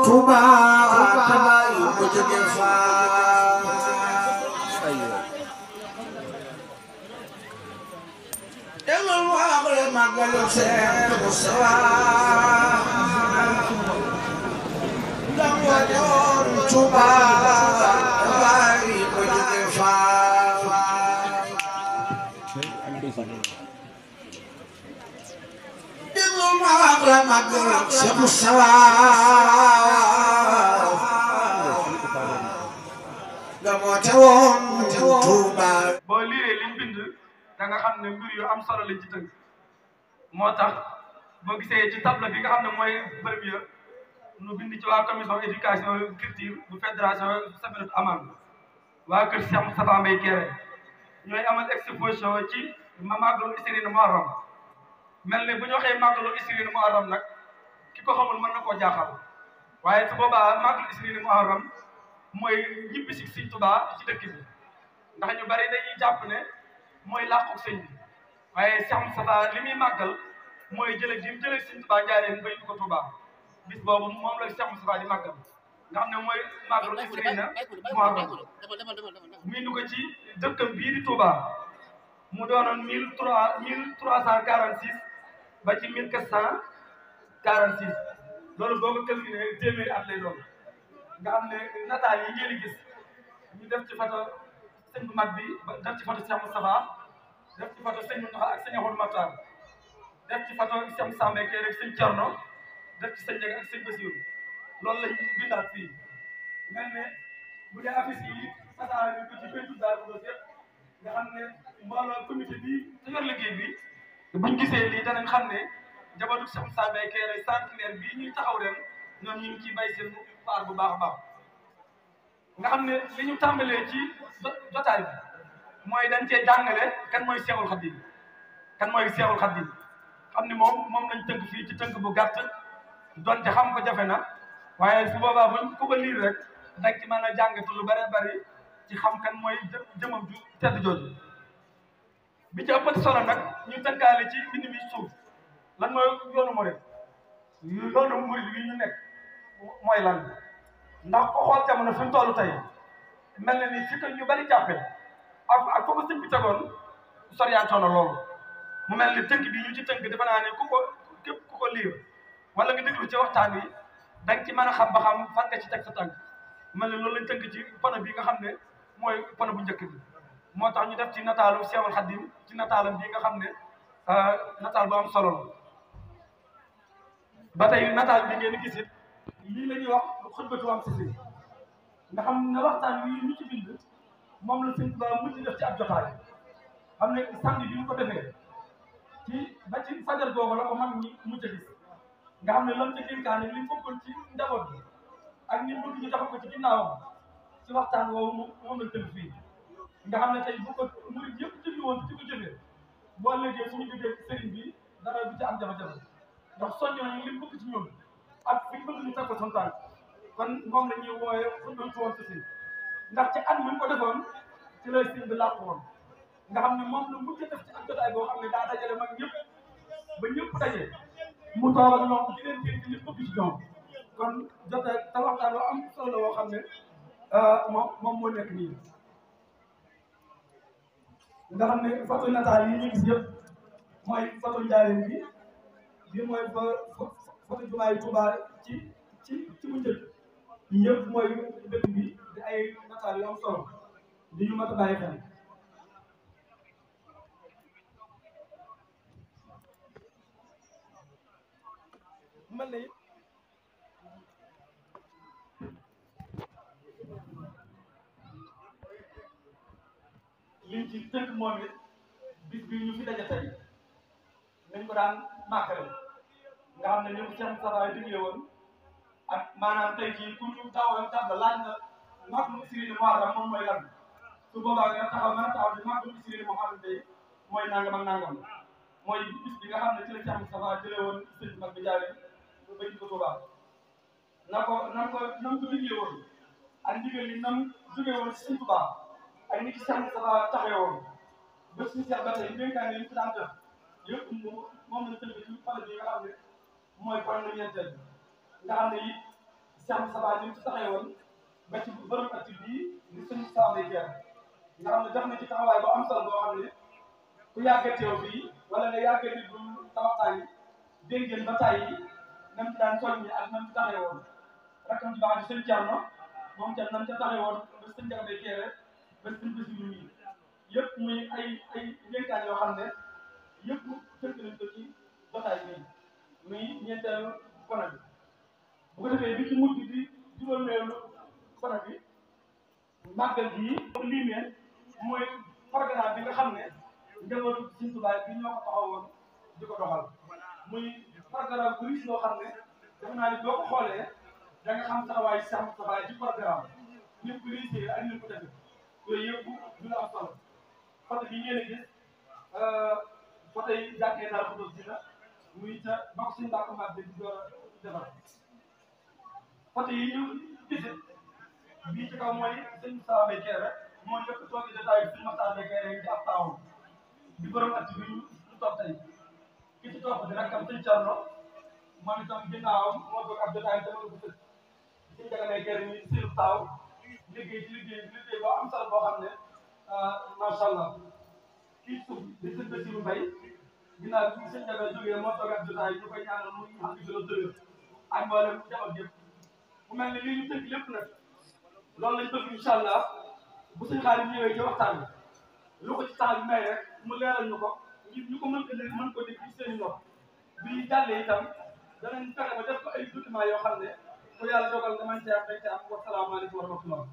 Touba tabay bu jóge fa dellu wax le màggalu Seex Mustafa ndam wajoon Touba tabay bu jóge fa dellu wax le màggalu Seex Mustafa boo liiree liñ bind da nga xam ne mbir yu am solo lañ ci tënk moo tax boo gisee ci table bi nga xam ne mooy premier nu bind ci waa commission éducation culture bu fédération Safinatoul Aman waa kër Cheikh Moustapha Mbaye Kéré ñooy amal exposition ci màggalu Isriin Muharram mel ne bu ñu waxee màggalu Isriin Muharram nag ki ko xamul mën na koo jaaxal waaye su boobaa màggalu Isriin Muharram mooy ñibbi si Sëñ Tuubaa ci dëkk bi ndax ñu bari dañuy jàpp ne mooy làqu sëñ bi waaye Cheikh Moustapha li muy màggal mooy jële gi mu jële Sëñ Tuubaa Njaaréem ba indi ko Tuubaa bis boobu moom la Cheikh Moustapha di màggal nga xam ne mooy màggalu Isriin Muharram mu indi ko ci dëkkam bii di Tuubaa mu doonoon 1346 ba ci 1446 loolu boo ko calculé téeméeri at lay doon nga xam ne nataal yi ngeen di gis ñu def ci photo sëñ bu mag bi def ci photo Cheikh Moustapha def ci photo sëñ Moustapha ak sëñ Ahmadou Makhtar def ci photo Cheikh Moustapha Mbaye Kéré rek sëñ Thierno def ci sëñ Ndiaga ak sëñ Bassirou loolu lañ bindaat fii mel ne bu dee affiche yi tasaare ñu ko ci pentu daal bu yëpp nga xam ne mbooloo comité bi te yor liggéey bi buñ gisee lii danañ xam ne njabootu Cheikh Moustapha Mbaye Kéré centenaire bii ñuy taxaw ren ñoom ñu ngi ciy bay seen paar bu baax a baax nga xam ne li ñu tàmbalee ci jotaay bi mooy dañ cee jàngale kan mooy Seexul Xadiim kan mooy Seexul Xadiim xam ne moom lañ tënk fii ci tënk bu gàtt donte xam ko jafe na waaye su boobaa buñ ku ko liir rek dañ ci mën a jàngatu lu bëree bëri ci xam kan mooy jëmam ju tedd jooju bi ci ëppati solo nag ñu tënkaale ci bind mi suuf lan mooy yoonu murid yi ñu nekk mooy lan ndax ko xool jamono fi mu toll tey mel na ni fi ko ñu bari jàppe ak foofu sëñ bi tegoon soriyaatoo na loolu mu mel ni tënk bi ñu ci tënk defe naa ne képp ku ko liir wala nga déglu ci waxtaan wi da nga ci mën a xam ba xam fan nga ci teg sa tànk mel ne loolu lañ tënk ci panneau bi nga xam ne mooy panneau bu njëkk bi moo tax ñu def ci nataalu Seexul Xadiim ci nataalam bii nga xam ne nataal bu am solo la ba tey nataal bi ngeen gis it lii la ñuy wax xutbatu am sisi nga xam ne waxtaan wi ñu ci bind moom la Sëñ Tuubaa mujj def ci ab jotaay xam ne samedi bi ñu ko defee ci ba ci fajar googu la ko mag ñi mujj a gis nga xam ne lam ci dénkaane li mu bëggoon ci njaboot bi ak ni bëgg ñu taxaw ko ci ginnaawam ci waxtaan woowu moom lañ tënk fii nga xam ne tey bu ko murid yëpp jëndi woon ci ko jëfee boo léegi suñu jógee sëriñ bi dara du ci am jafe-jafe ndax soññoo ñu li mu bëgg ci ñun ak fi ñu bëgg ñu teg ko sontaan kon moom la ñuy wooyee xutbatu woon si ndax ci at mi ñu ko defoon ci la sëriñ bi làqu woon nga xam ne moom la mujj def ci ak jotaay boo xam ne daa dajale mag ñëpp ba ñëpp daje mu toog ak ñoom di leen dégg li bëgg ci ñoom kon jotaay te waxtaan lu am solo la woo xam ne moom moo nekk nii nga xam ne photo nataal yi ñu gis yëpp mooy photo Njaaréem bi mooy photo jumaay Tuubaa ci bu njëkk yëpp mooy dëkk bi di ay nataal yu am solo di ñu mat a bàyyi xel mel na liñ ci tënk moom it bis bi ñu fi daje tey nañ ko daan màggale nga xam ne ñu Cheikh Moustapha digle woon ak maanaam tey jii pour ñu taxawal table laaj na màggalu Isriin Muharram moom mooy lan su boobaa nga taxaw mën a taxaw ne màggalu Isriin Muharram tey mooy nangam ak nangam mooy bis bi nga xam ne ci la Cheikh Moustapha jëlee woon sëñ mag bi jaaree ba ñu ko Tuubaa na ko digle woon ak ndigal li nam jógee woon sëñ Tuubaa ak ni ci Cheikh Moustapha taxee woon ba suñu Cheikh ba tey dénkaane yi ñu ci daan def yëpp moom la tënk ci pale bi nga xam ne mooy fan la ñeenteel nga xam ne it Cheikh Saba ñu ci taxee woon ba ci borom atti bii ni sëñ Samba Kër nga xam ne def na ci taxawaay bu am solo boo xam ne ku yàgg a teew fii wala nga yàgg a déglu tawaxtaan yi dégg ngeen ba tàyyi nam ci daan soññi ak nam ci taxee woon rakkam ci baax di sëñ Thierno moom tam nam ca taxee woon ba sëñ Jaxate Kéré ba sëñ Bassirou nii yëpp muy ay dénkaan yoo xam ne yëpp tënk nañ ko ci jotaay bi muy ñeenteelu kono bi bu ko defee bi ci mujj di juróomeelu kono bi màggal gii limee mooy programme bi nga xam ne njabootu Sëñ Tuubaa bi ñoo ko taxawoon di ko doxal muy programme bu riche loo xam ne defe naa ni boo ko xoolee da nga xam taxawaay Sëñ Tuubaa ci programme ñëpp ko réussir ak ñu ko defee yooyu yëpp du la am solo photo bi ngeen a gis photo yi jàkkee daal ko dina muy ca bokk suñu bàq màgg di door a defar photo yi ñu gisit bii ci kaw mooy sëñ Samba Kéré moo njëkk toog jotaay bi sëñ Samba Kéré ci ab taawam di borom at bi ñu toog tey ki ci topp di rakkam sëñ Thierno moom itam ginnaawam moo toog ab jotaay dama ko sëñ sëñ Jaxate Kéré ñu seen taaw liggéey ci liggéey boo am solo boo xam ne macha allah kii suuf di sëñ Bassirou Mbaye ginnaaw bi sëñ Jaxate jógee moo toog ab jotaay ñu koy ñaanal muy xam di gën a dëgër ak mboolem jamono yëpp mu mel ne lii ñu tënk lépp nag loolu lañ bëgg incha allah bu suñu xaalis ñëwee ci waxtaan bi lu ko ci temps bi may rek mu leeral ñu ko ñu ko mën ko dégg ci seen i nopp bi jàllee itam danañ fexe ba def ko ay documents yoo xam ne ku yàlla dogal nga mën cee am dañ cee am wasalaamaaleykum wa rahmatullah